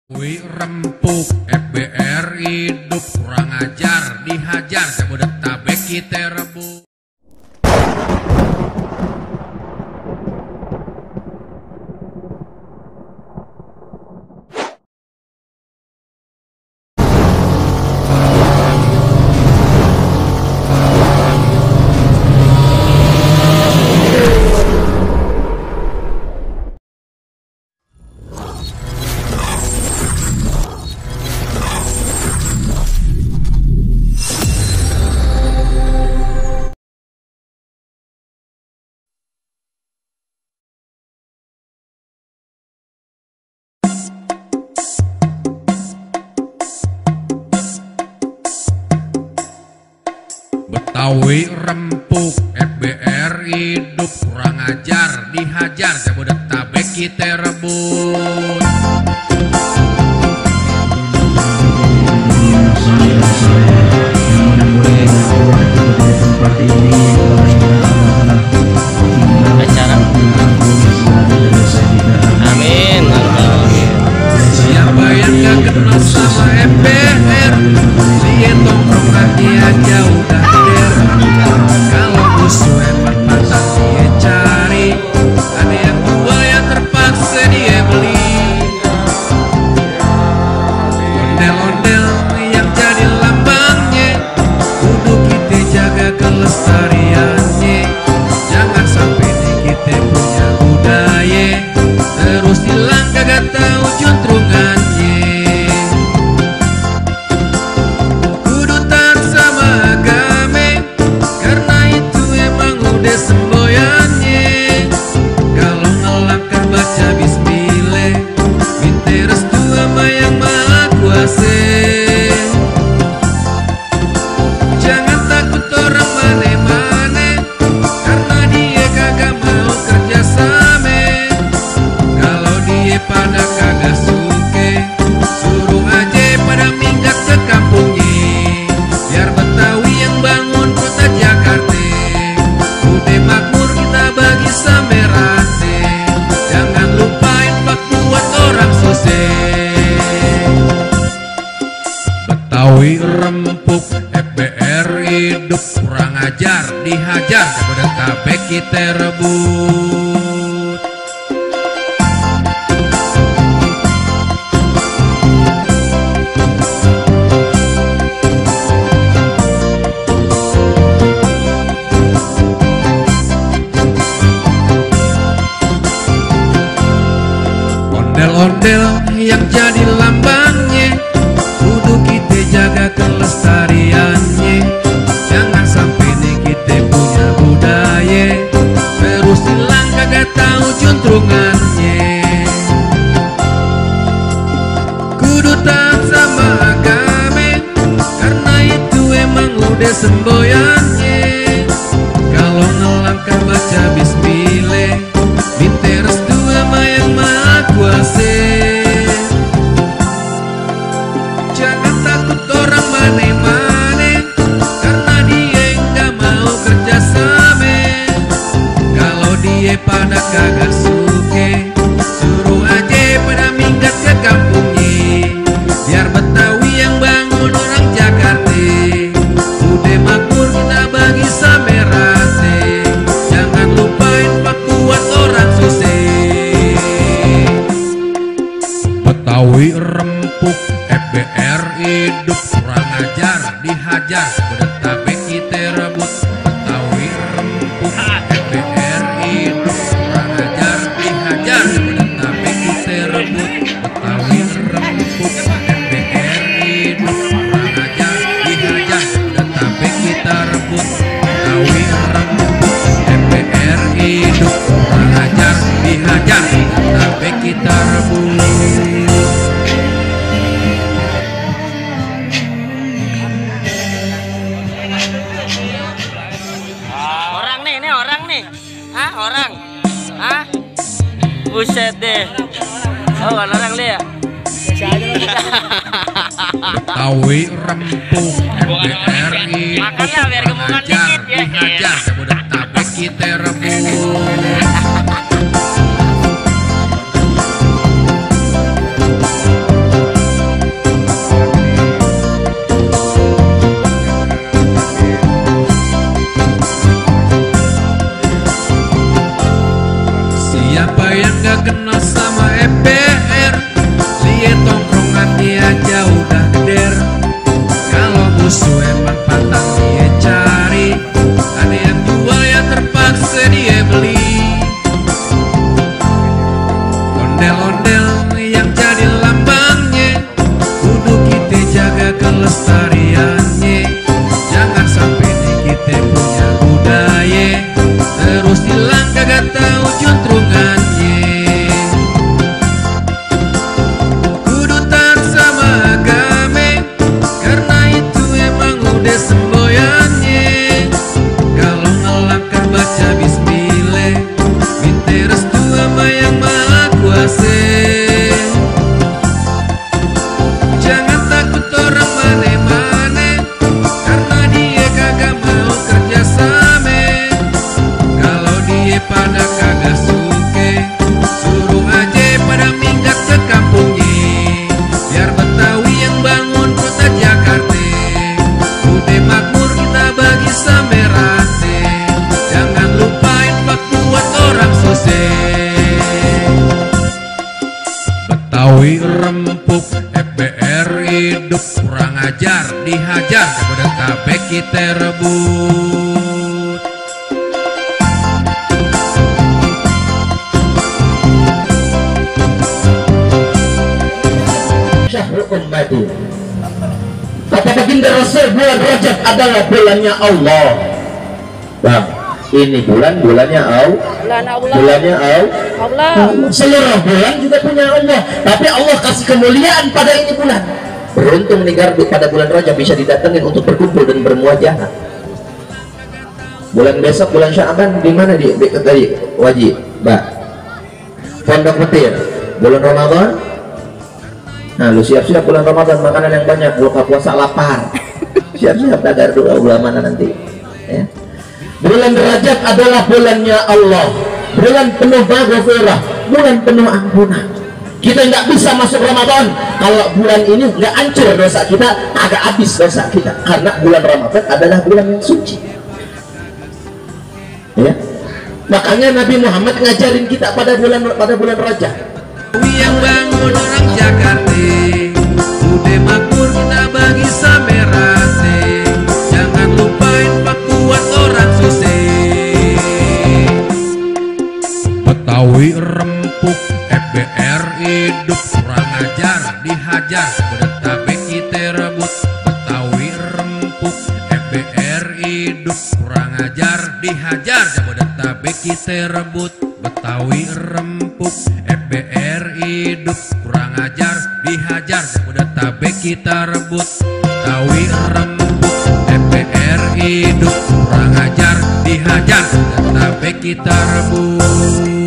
Wih rempuk FBR hidup kurang ajar, dihajar Jabodetabek kita rebut. Betawi rempuk FBR hidup kurang ajar, dihajar Jabodetabek kita rebut. Amin. Siapa yang gak kenal sama FBR, dia nongkrong rakyat jauh dader. Kalau musuh emang patah dia cari, ada yang tua yang terpaksa dia beli. Ondel-ondel yang jadi lambangnya, kudu kita jaga kelestariannya. Jangan sampai kita punya budaya terus hilang kagak tahu juntrungannya. Kudu taat sama agama, karena itu emang udah semboyannya. Kalau ngelangkah baca bismillah, minta restu sama yang maha kuasa. Jangan takut orang mana-mana, karena dia kagak mau kerja sama. Kalau dia pada kagak suke, suruh aja pada minggat ke kampungnya. Biar Betawi yang bangun kota Jakarta, udah makmur kita bagi sama rata. Jangan lupain bak buat orang susah. Betawi rempuk FBR hidup kurang ajar, dihajar Jabodetabek kita rebut. Ondel-ondel yang jadi lambangnya, kudu kita jaga kelestariannya. Jangan sampai nih kita punya budaya terus hilang kagak tahu juntrungannya. Kudu taat sama agama, karena itu emang udah semboyannya. Kalau ngelangkah baca bismillah, minta restu sama yang maha kuasa. Jangan takut orang mana-mana, karena dia nggak mau kerja sama. Kalau dia pada kagak suke, suruh aja pada minggat ke kampungnya. Biar Betawi yang bangun orang Jakarta, udah makmur kita bagi sama rata. Jangan lupain bak buat orang susah. Betawi rempuk FBR hidup kurang ajar, dihajar Jabodetabek kita rebut. Betawi rempuk FBR hidup kurang ajar, dihajar Jabodetabek kita rebut. Betawi rempuk FBR hidup kurang ajar, dihajar Jabodetabek kita rebut. Betawi rempuk FBR hidup kurang ajar, dihajar Jabodetabek kita rebut. Orang. Buset deh. Oh, orang dia. Betawi rempuk FBR hidup Makanya biar gemukan ajar, dikit ya. dihajar Jabodetabek kita rebut. rempuk, FBR hidup kurang ajar, dihajar Jabodetabek kita rebut. Syahrul ummati. Kata baginda Rasul, bulan Rajab adalah bulannya Allah. Bang, ini bulannya bulannya Allah. Seluruh bulan juga punya Allah, tapi Allah kasih kemuliaan pada ini bulan. Beruntung nih Gardu pada bulan Rajab bisa didatengin untuk berkumpul dan bermuajahah. Bulan besok bulan Sya'ban di mana di tadi wajib, Mbak? Pondok Petir. Bulan Ramadan. Nah, lu siap-siap bulan Ramadan, makanan yang banyak, buka puasa lapar. Siap-siap dagar doa ulama nanti. Ya. Bulan Rajab adalah bulannya Allah, bulan penuh maghfirah, bulan penuh ampunan. Kita nggak bisa masuk Ramadan kalau bulan ini nggak hancur dosa kita, agak habis dosa kita, karena bulan Ramadan adalah bulan yang suci. Ya. Makanya Nabi Muhammad ngajarin kita pada bulan Rajab. Yang bangun orang Jakarta, udah makmur kita bagi samerase. Jangan lupain pakuat orang susah. Betawi rempuk, FBR hidup kurang ajar, dihajar Jabodetabek kita rebut. Betawi rempuk, FBR hidup kurang ajar, dihajar Jabodetabek kita rebut. Betawi rempuk, FBR hidup kurang ajar, dihajar Jabodetabek kita rebut. Betawi rempuk, FBR hidup kurang ajar, dihajar Jabodetabek kita rebut.